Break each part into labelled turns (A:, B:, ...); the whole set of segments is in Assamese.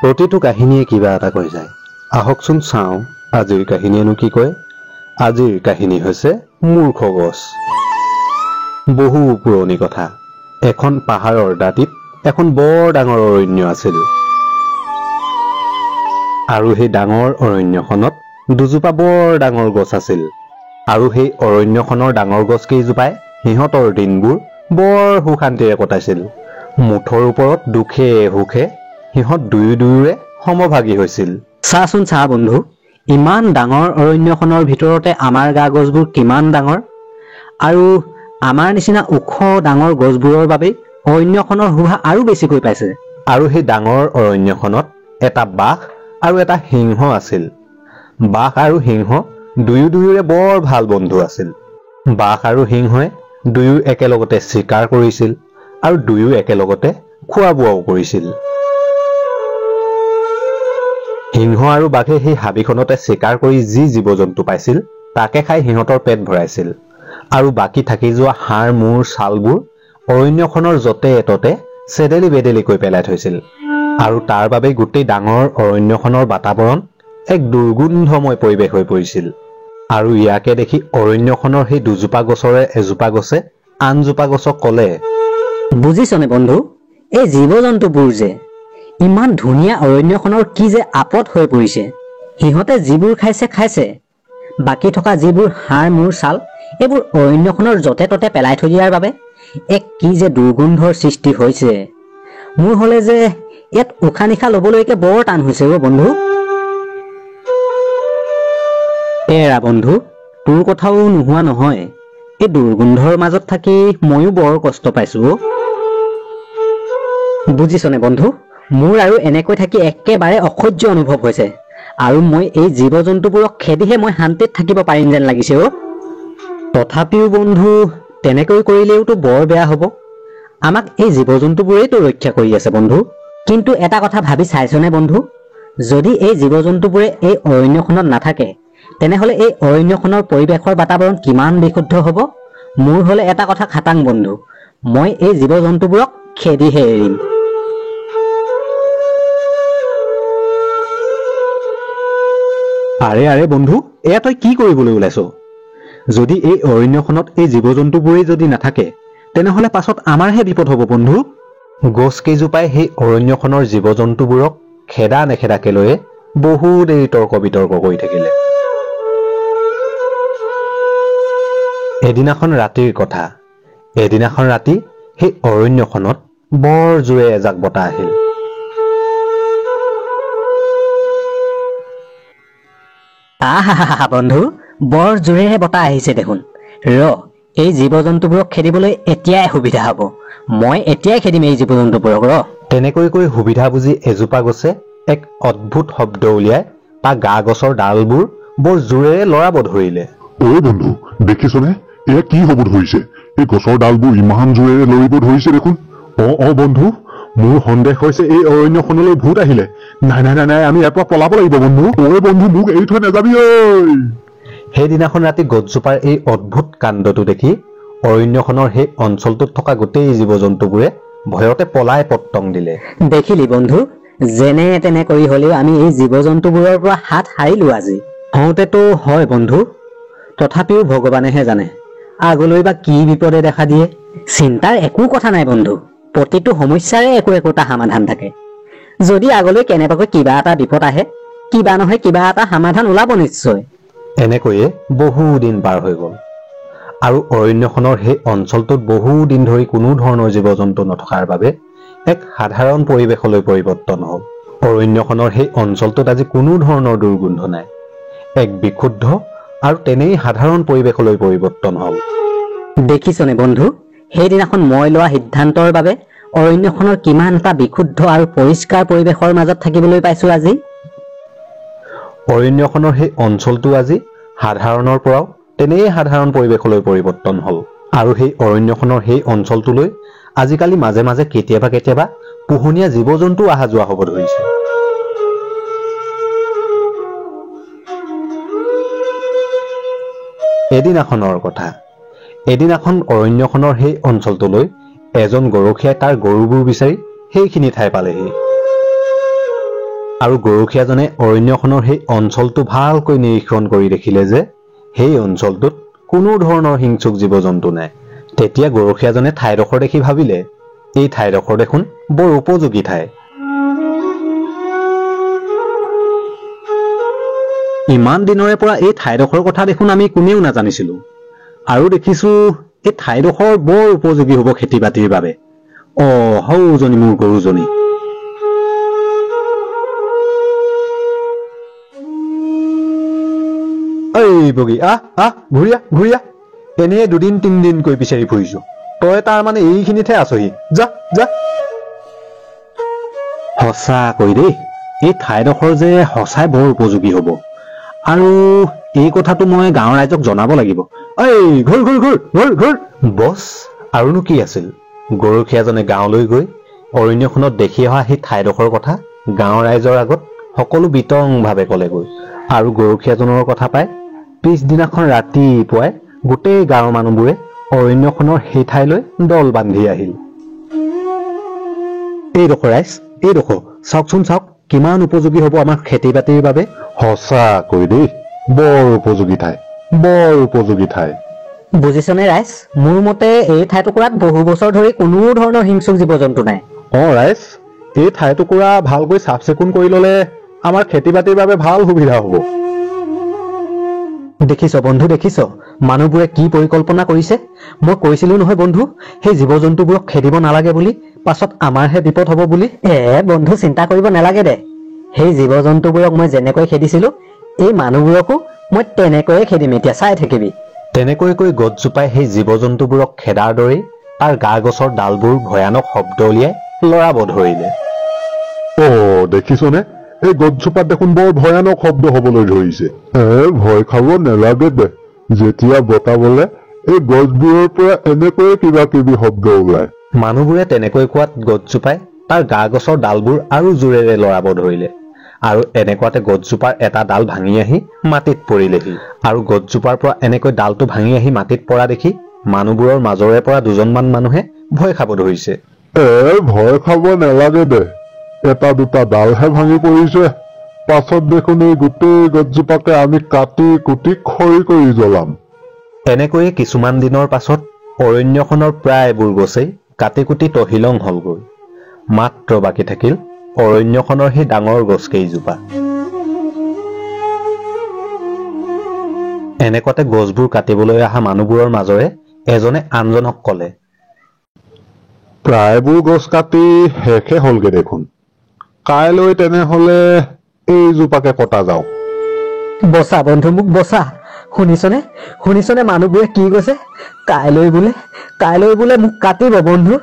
A: প্ৰতিটো কাহিনীয়ে কিবা এটা কৈ যায়। আহকচোন চাওঁ আজিৰ কাহিনীয়েনো কি কয়। আজিৰ কাহিনী হৈছে মূৰ্খ গছ। বহু পুৰণি কথা। এখন পাহাৰৰ দাঁতিত এখন বৰ ডাঙৰ অৰণ্য আছিল আৰু সেই ডাঙৰ অৰণ্যখনত দুজোপা বৰ ডাঙৰ গছ আছিল। আৰু সেই অৰণ্যখনৰ ডাঙৰ গছ কেইজোপাই সিহঁতৰ দিনবোৰ বৰ সুখ শান্তিৰে কটাইছিল। মুঠৰ ওপৰত দুখে সুখে সিহঁত দুয়ো দুয়োৰে সমভাগী হৈছিল।
B: চাচোন চা বন্ধু, ইমান ডাঙৰ অৰণ্যখনৰ ভিতৰতে আমাৰ গা গছবোৰ কিমান ডাঙৰ, আৰু আমাৰ নিচিনা ওখ ডাঙৰ গছবোৰৰ বাবেই অৰণ্যখনৰ শোভা আৰু বেছিকৈ পাইছে।
A: আৰু সেই ডাঙৰ অৰণ্যখনত এটা বাঘ আৰু এটা সিংহ আছিল। বাঘ আৰু সিংহ দুয়ো দুয়োৰে বৰ ভাল বন্ধু আছিল। বাঘ আৰু সিংহই দুয়ো একেলগতে চিকাৰ কৰিছিল আৰু দুয়ো একেলগতে খোৱা বোৱাও কৰিছিল। সিংহ আৰু বাঘে সেই হাবিখনতে চিকাৰ কৰি যি জীৱ জন্তু পাইছিল তাকে খাই সিহঁতৰ পেট ভৰাইছিল আৰু বাকী থাকি যোৱা হাড় মূৰ ছালবোৰ অৰণ্যখনৰ য'তে ত'তে চেদেলি বেদেলিকৈ পেলাই থৈছিল। আৰু তাৰ বাবে গোটেই ডাঙৰ অৰণ্যখনৰ বাতাবৰণ এক দুৰ্গন্ধময় পৰিৱেশ হৈ পৰিছিল। আৰু ইয়াকে দেখি অৰণ্যখনৰ সেই দুজোপা গছৰে এজোপা গছে আনজোপা গছক ক'লে,
B: বুজিছনে বন্ধু, এই জীৱ জন্তুবোৰ যে ইমান ধুনীয়া অৰণ্যখনৰ কি যে আপদ হৈ পৰিছে। সিহঁতে যিবোৰ খাইছে খাইছে, বাকী থকা যিবোৰ হাড় মূৰ ছাল এইবোৰ অৰণ্যখনৰ য'তে ত'তে পেলাই থৈ দিয়াৰ বাবে এক কি যে দুৰ্গন্ধৰ সৃষ্টি হৈছে। মোৰ হ'লে যে ইয়াত উশাহ নিশাহ ল'বলৈকে বৰ টান হৈছে অ' বন্ধু। এৰা বন্ধু, তোৰ কথাও নোহোৱা নহয়, এই দুৰ্গন্ধৰ মাজত থাকি ময়ো বৰ কষ্ট পাইছো অ'। বুজিছনে বন্ধু, মোৰ আৰু এনেকৈ থাকি একেবাৰে অসহ্য অনুভৱ হৈছে আৰু মই এই জীৱ জন্তুবোৰক খেদিহে মই শান্তিত থাকিব পাৰিম যেন লাগিছে অ'। তথাপিও বন্ধু, তেনেকৈ কৰিলেওতো বৰ বেয়া হ'ব। আমাক এই জীৱ জন্তুবোৰেইতো ৰক্ষা কৰি আছে বন্ধু। কিন্তু এটা কথা ভাবি চাইছনে বন্ধু, যদি এই জীৱ জন্তুবোৰে এই অৰণ্যখনত নাথাকে তেনেহ'লে এই অৰণ্যখনৰ পৰিৱেশৰ বাতাবৰণ কিমান বিশুদ্ধ হ'ব। মোৰ হ'লে এটা কথা খাটাং বন্ধু, মই এই জীৱ জন্তুবোৰক খেদিহে এৰিম।
A: আৰে আৰে বন্ধু, এয়া তই কি কৰিবলৈ ওলাইছ? যদি এই অৰণ্যখনত এই জীৱ জন্তুবোৰেই যদি নাথাকে তেনেহ'লে পাছত আমাৰহে বিপদ হ'ব বন্ধু। গছ কেইজোপাই সেই অৰণ্যখনৰ জীৱ জন্তুবোৰক খেদা নেখেদাকে লৈয়ে বহু দেৰি তৰ্ক বিতৰ্ক কৰি থাকিলে। এদিনাখন ৰাতিৰ কথা। এদিনাখন ৰাতি সেই অৰণ্যখনত বৰ জোৰে এজাক বতাহ আহিল।
B: আহা বন্ধু, বৰ জোৰেৰে বতাহ আহিছে দেখোন। ৰ, এই জীৱ জন্তুবোৰক খেদিবলৈ এতিয়াই সুবিধা হ'ব। মই এতিয়াই খেদিম এই জীৱ জন্তুবোৰক, ৰ।
A: তেনেকৈ কৈ সুবিধা বুজি এজোপা গছে এক অদ্ভুত শব্দ উলিয়াই তাৰ গা গছৰ ডালবোৰ বৰ জোৰেৰে লৰাব ধৰিলে।
C: ঐ বন্ধু, দেখিছনে এয়া কি হ'ব ধৰিছে? এই গছৰ ডালবোৰ ইমান জোৰেৰে লৰিব ধৰিছে দেখোন। অ অ বন্ধু, মোৰ সন্দেহ হৈছে এই অৰণ্যখনলৈ ভূত আহিলে। নাই নাই নাই নাই, আমি ইয়াৰ পৰা পলাব লাগিব বন্ধু। ঐ বন্ধু, মোক এৰি থৈ নাযাবি ঐ।
A: সেইদিনাখন ৰাতি গছজোপাৰ এই অদ্ভুত কাণ্ডটো দেখি অৰণ্যখনৰ সেই অঞ্চলটোত থকা গোটেই জীৱ জন্তুবোৰে ভয়তে পলাই পতং দিলে।
B: দেখিলি বন্ধু, যেনে তেনে কৰি হ'লেও আমি এই জীৱ জন্তুবোৰৰ পৰা হাত সাৰিলো আজি। হওঁতেতো হয় বন্ধু, তথাপিও ভগৱানেহে জানে আগলৈ বা কি বিপদে দেখা দিয়ে। চিন্তাৰ একো কথা নাই বন্ধু, প্ৰতিটো সমস্যাৰে একো একোটা সমাধান থাকে। যদি আগলৈ কেনেবাকৈ কিবা এটা বিপদ আহে, কিবা নহয় কিবা এটা সমাধান ওলাব নিশ্চয়।
A: এনেকৈয়ে বহু দিন পাৰ হৈ গ'ল আৰু অৰণ্যখনৰ সেই অঞ্চলটোত বহু দিন ধৰি কোনো ধৰণৰ জীৱ জন্তু নথকাৰ বাবে এক সাধাৰণ পৰিৱেশলৈ পৰিৱৰ্তন হ'ল। অৰণ্যখনৰ সেই অঞ্চলটোত আজি কোনো ধৰণৰ দুৰ্গন্ধ নাই, এক বিশুদ্ধ আৰু তেনেই সাধাৰণ পৰিৱেশলৈ পৰিৱৰ্তন হ'ল।
B: দেখিছনে বন্ধু, সেইদিনাখন মই লোৱা সিদ্ধান্তৰ বাবে অৰণ্যখনৰ কিমান এটা বিশুদ্ধ আৰু পৰিষ্কাৰ পৰিৱেশৰ মাজত থাকিবলৈ পাইছো আজি।
A: অৰণ্যখনৰ সেই অঞ্চলটো আজি সাধাৰণৰ পৰাও তেনেই সাধাৰণ পৰিৱেশলৈ পৰিৱৰ্তন হ'ল। আৰু সেই অৰণ্যখনৰ সেই অঞ্চলটোলৈ আজিকালি মাজে মাজে কেতিয়াবা কেতিয়াবা পোহনীয়া জীৱ জন্তু অহা যোৱা হ'ব ধৰিছে। এদিনাখনৰ কথা। এদিনাখন অৰণ্যখনৰ সেই অঞ্চলটোলৈ এজন গৰখীয়াই তাৰ গৰুবোৰ বিচাৰি সেইখিনি ঠাই পালেহি। আৰু গৰখীয়াজনে অৰণ্যখনৰ সেই অঞ্চলটো ভালকৈ নিৰীক্ষণ কৰি দেখিলে যে সেই অঞ্চলটোত কোনো ধৰণৰ হিংসুক জীৱ জন্তু নাই। তেতিয়া গৰখীয়াজনে ঠাইডোখৰ দেখি ভাবিলে, এই ঠাইডোখৰ দেখোন বৰ উপযোগী ঠাই। ইমান দিনৰে পৰা এই ঠাইডোখৰ কথা দেখোন আমি কোনেও নাজানিছিলো, আৰু দেখিছো এই ঠাইডোখৰ বৰ উপযোগী হ'ব খেতি বাতিৰ বাবে। অ সৌজনী মোৰ গৰুজনী। এই বগী, আহ আহ, ঘূৰিয়া ঘূৰিয়া, এনেয়ে দুদিন তিনদিনকৈ বিচাৰি ফুৰিছো, তই তাৰ মানে এইখিনিতহে আছহি, যা যা। সঁচাকৈ দেই, এই ঠাইডোখৰ যে সঁচাই বৰ উপযোগী হ'ব, আৰু এই কথাটো মই গাঁৱৰ ৰাইজক জনাব লাগিব। এই ঘূৰ ঘূৰ ঘূৰ ঘূৰ ঘূৰ। বছ, আৰুনো কি আছিল, গৰখীয়াজনে গাঁৱলৈ গৈ অৰণ্যখনত দেখি অহা সেই ঠাইডোখৰ কথা গাঁৱৰ ৰাইজৰ আগত সকলো বিতংভাৱে ক'লেগৈ। আৰু গৰখীয়াজনৰ কথা পাই পিছদিনাখন ৰাতিপুৱাই গোটেই গাঁৱৰ মানুহবোৰে অৰণ্যখনৰ সেই ঠাইলৈ দল বান্ধি আহিল। এইডোখৰ ৰাইজ, এইডোখৰ চাওকচোন চাওক, কিমান উপযোগী হ'ব আমাৰ খেতি বাতিৰ বাবে।
C: সঁচাকৈ দেই, বৰ উপযোগী ঠাই, বৰ উপযোগী ঠাই।
B: বুজিছনে ৰাইজ, মোৰ মতে এই ঠাইটুকুৰাত বহু বছৰ ধৰি কোনো ধৰণৰ হিংসুক জীৱ জন্তু নাই।
C: অ ৰাইজ, এই ঠাইটুকুৰা ভালকৈ চাফ চিকুণ কৰি ললে আমাৰ খেতি বাতিৰ বাবে ভাল সুবিধা হ'ব।
B: দেখিছ বন্ধু, দেখিছ মানুহবোৰে কি পৰিকল্পনা কৰিছে? মই কৈছিলো নহয় বন্ধু, সেই জীৱ জন্তুবোৰক খেদিব নালাগে বুলি, পাছত আমাৰহে বিপদ হ'ব বুলি। এ বন্ধু, চিন্তা কৰিব নালাগে দে, সেই জীৱ জন্তুবোৰক মই যেনেকৈ খেদিছিলো, এই মানুহবোৰকো মই তেনেকৈয়ে খেদিম, এতিয়া চাই থাকিবি।
A: তেনেকৈ কৈ গছজোপাই সেই জীৱ জন্তুবোৰক খেদাৰ দৰেই তাৰ গা গছৰ ডালবোৰ ভয়ানক শব্দ উলিয়াই লৰাব ধৰিলে।
C: অ দেখিছনে, এই গছজোপাত দেখোন বৰ ভয়ানক শব্দ হবলৈ ধৰিছে। এ ভয় খাব নালাগে দে, যেতিয়া বতাহ বলে এই গছবোৰৰ পৰা এনেকৈয়ে কিবা কিবি শব্দ ওলায়।
A: মানুহবোৰে তেনেকৈ কোৱাত গছজোপাই তাৰ গা গছৰ ডালবোৰ আৰু জোৰেৰে লৰাব ধৰিলে। আৰু এনেকুৱাতে গছজোপাৰ এটা ডাল ভাঙি আহি মাটিত পৰিলেহি। আৰু গছজোপাৰ পৰা এনেকৈ ডালটো ভাঙি আহি মাটিত পৰা দেখি মানুহবোৰৰ মাজৰে পৰা দুজনমান মানুহে ভয় খাব ধৰিছে।
C: এ ভয় খাব নালাগে দে, এটা দুটা ডালহে ভাঙি পৰিছে, পাছত দেখোন এই গোটেই গছজোপাকে আমি কাটি কুটি খৰি কৰি জ্বলাম।
A: এনেকৈয়ে কিছুমান দিনৰ পাছত অৰণ্যখনৰ প্ৰায়বোৰ গছেই কাটি কুটি তহিলং হ'লগৈ। মাত্ৰ বাকী থাকিল অৰণ্যখনৰ সেই ডাঙৰ গছ কেইজোপা। এনেকুৱাতে গছবোৰ কাটিবলৈ অহা মানুহবোৰৰ মাজৰে এজনে আনজনক ক'লে,
C: প্ৰায়বোৰ গছ কাটি শেষে হ'লগে দেখোন, কাইলৈ তেনেহ'লে এইজোপাকে কটা যাওক।
B: বচা বন্ধু, মোক বচা। শুনিছনে শুনিছনে মানুহবোৰে কি কৈছে? কাইলৈ বোলে মোক কাটিব বন্ধু,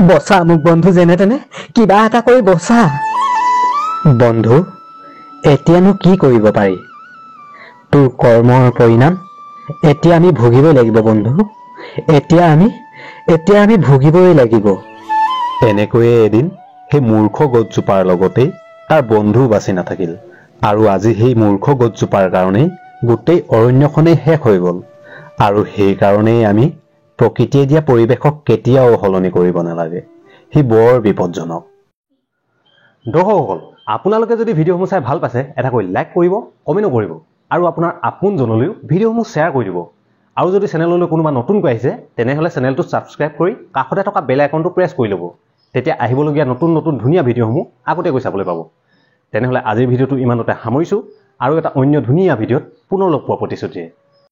B: বচা মোক বন্ধু, যেনে তেনে কিবা এটা কৰি বচা। বন্ধু, এতিয়ানো কি কৰিব পাৰি? তোৰ কৰ্মৰ পৰিণাম এতিয়া আমি ভুগিবই লাগিব বন্ধু, এতিয়া আমি ভুগিবই লাগিব।
A: এনেকৈয়ে এদিন সেই মূৰ্খ গছজোপাৰ লগতেই তাৰ বন্ধু বাচি নাথাকিল। আৰু আজি সেই মূৰ্খ গছজোপাৰ কাৰণেই গোটেই অৰণ্যখনেই শেষ হৈ গ'ল। আৰু সেইকাৰণেই আমি প্ৰকৃতিয়ে দিয়া পৰিৱেশক কেতিয়াও সলনি কৰিব নালাগে, সি বৰ বিপদজনক। দৰ্শকসকল, আপোনালোকে যদি ভিডিঅ'সমূহ চাই ভাল পাইছে, এটাকৈ লাইক কৰিব, কমেণ্টো কৰিব, আৰু আপোনাৰ আপোনজনলৈও ভিডিঅ'সমূহ শ্বেয়াৰ কৰি দিব। আৰু যদি চেনেললৈ কোনোবা নতুনকৈ আহিছে, তেনেহ'লে চেনেলটো ছাবস্ক্ৰাইব কৰি কাষতে থকা বেল আইকনটো প্ৰেছ কৰি ল'ব, তেতিয়া আহিবলগীয়া নতুন নতুন ধুনীয়া ভিডিঅ'সমূহ আগতীয়াকৈ চাবলৈ পাব। তেনেহ'লে আজিৰ ভিডিঅ'টো ইমানতে সামৰিছোঁ, আৰু এটা অন্য ধুনীয়া ভিডিঅ'ত পুনৰ লগ পোৱাৰ প্ৰতিশ্ৰুতিৰে।